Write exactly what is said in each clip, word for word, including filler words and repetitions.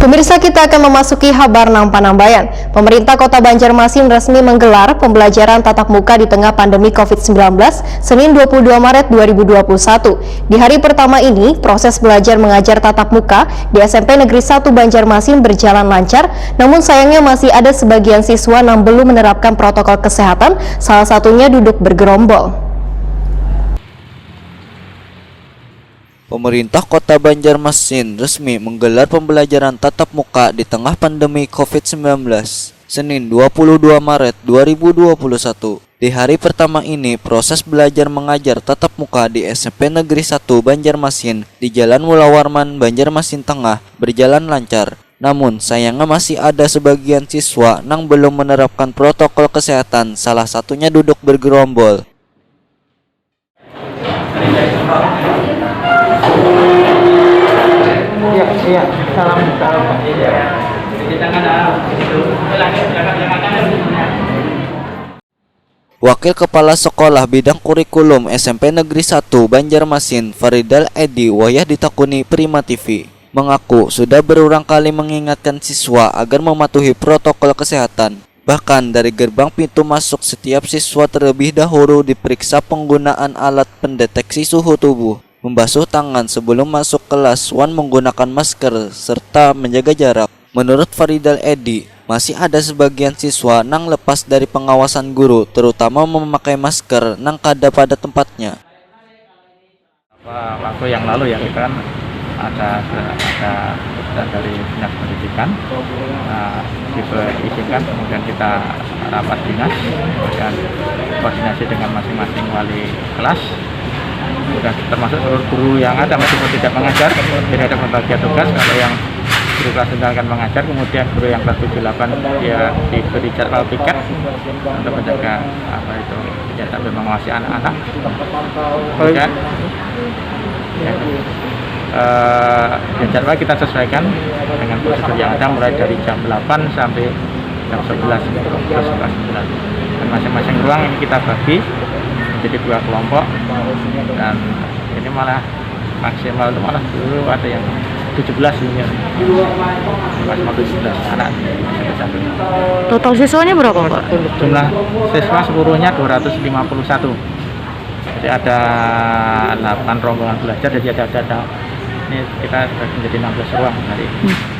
Pemirsa, kita akan memasuki habar nang panambayan. Pemerintah Kota Banjarmasin resmi menggelar pembelajaran tatap muka di tengah pandemi covid sembilan belas, Senin dua puluh dua Maret dua ribu dua puluh satu. Di hari pertama ini, proses belajar mengajar tatap muka di S M P Negeri satu Banjarmasin berjalan lancar, namun sayangnya masih ada sebagian siswa yang belum menerapkan protokol kesehatan, salah satunya duduk bergerombol. Pemerintah Kota Banjarmasin resmi menggelar pembelajaran tatap muka di tengah pandemi covid sembilan belas, Senin dua puluh dua Maret dua ribu dua puluh satu. Di hari pertama ini, proses belajar mengajar tatap muka di S M P Negeri satu Banjarmasin di Jalan Mulawarman, Banjarmasin Tengah, berjalan lancar. Namun, sayangnya masih ada sebagian siswa yang belum menerapkan protokol kesehatan, salah satunya duduk bergerombol. Iya, iya. Salam, salam. Wakil Kepala Sekolah Bidang Kurikulum S M P Negeri satu Banjarmasin, Faridal Edi, wayah ditakuni Prima T V, mengaku sudah berulang kali mengingatkan siswa agar mematuhi protokol kesehatan. Bahkan dari gerbang pintu masuk, setiap siswa terlebih dahulu diperiksa penggunaan alat pendeteksi suhu tubuh, membasuh tangan sebelum masuk kelas wan menggunakan masker, serta menjaga jarak. Menurut Faridal Edi, masih ada sebagian siswa yang lepas dari pengawasan guru, terutama memakai masker yang kada pada tempatnya. Waktu yang lalu ya, kita kan ada, ada sudah dari dinas pendidikan, eh, diizinkan, kemudian kita rapat dinas, kemudian koordinasi dengan masing-masing wali kelas, dan termasuk seluruh guru yang ada, meskipun tidak mengajar, jadi ada pembagian tugas. Kalau yang guru kelas sembilan kan mengajar, kemudian guru yang kelas tujuh delapan dia diberi jadwal piket untuk menjaga apa itu, ya, sambil mengawasi anak-anak. Kemudian, ya, eh, ya, jadwal kita sesuaikan dengan prosedur yang ada, mulai dari jam delapan sampai jam sebelas, terus kelas sembilan. Dan masing-masing ruang ini kita bagi menjadi dua kelompok, dan ini malah maksimal itu malah dulu ada yang tujuh belas ini, maksimal tujuh belas anak S M P satu. Total siswanya berapa, Pak? Jumlah siswa seluruhnya dua ratus lima puluh satu. Jadi ada delapan rombongan belajar, jadi ada, ada, ada, ini kita bagi menjadi enam belas ruang hari ini. Hmm.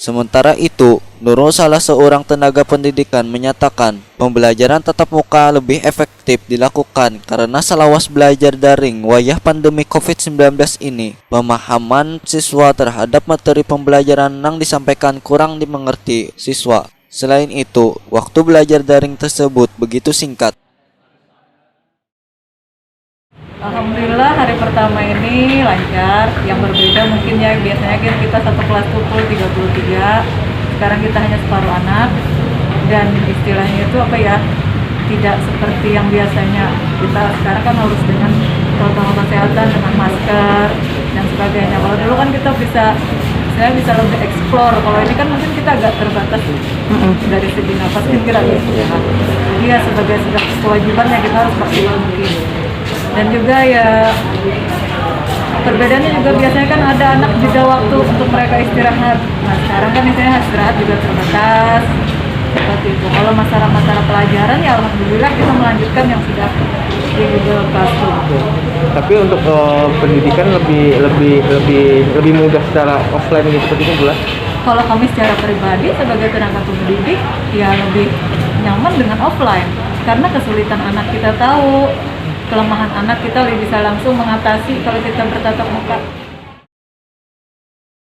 Sementara itu, Nurul, salah seorang tenaga pendidikan, menyatakan pembelajaran tatap muka lebih efektif dilakukan karena selawas belajar daring wayah pandemi covid sembilan belas ini, pemahaman siswa terhadap materi pembelajaran yang disampaikan kurang dimengerti siswa. Selain itu, waktu belajar daring tersebut begitu singkat. Alhamdulillah, hari pertama ini lancar. Yang berbeda mungkin, ya, biasanya kan kita satu kelas tuh full tiga puluh tiga, sekarang kita hanya separuh anak. Dan istilahnya itu apa, ya, tidak seperti yang biasanya. Kita sekarang kan harus dengan protokol kesehatan, dengan masker dan sebagainya. Kalau dulu kan kita bisa, saya bisa lebih explore. Kalau ini kan mungkin kita agak terbatas dari segi napas, kan kita harus istirahat. Jadi, ya, sebagai, sebagai kewajiban, ya, kita harus maksimal mungkin. Dan juga, ya, perbedaannya juga, biasanya kan ada anak jeda waktu untuk mereka istirahat. Nah, sekarang kan misalnya istirahat juga terbatas seperti itu. Kalau masalah-masalah pelajaran, ya, alhamdulillah, kita melanjutkan yang sudah di Google Classroom. Tapi untuk, eh, pendidikan lebih, lebih, lebih, lebih mudah secara offline gitu, seperti itu, Bu, lah? Kalau kami secara pribadi sebagai tenaga pendidik, ya, lebih nyaman dengan offline, karena kesulitan anak kita tahu, kelemahan anak kita lebih bisa langsung mengatasi kalau kita bertatap muka.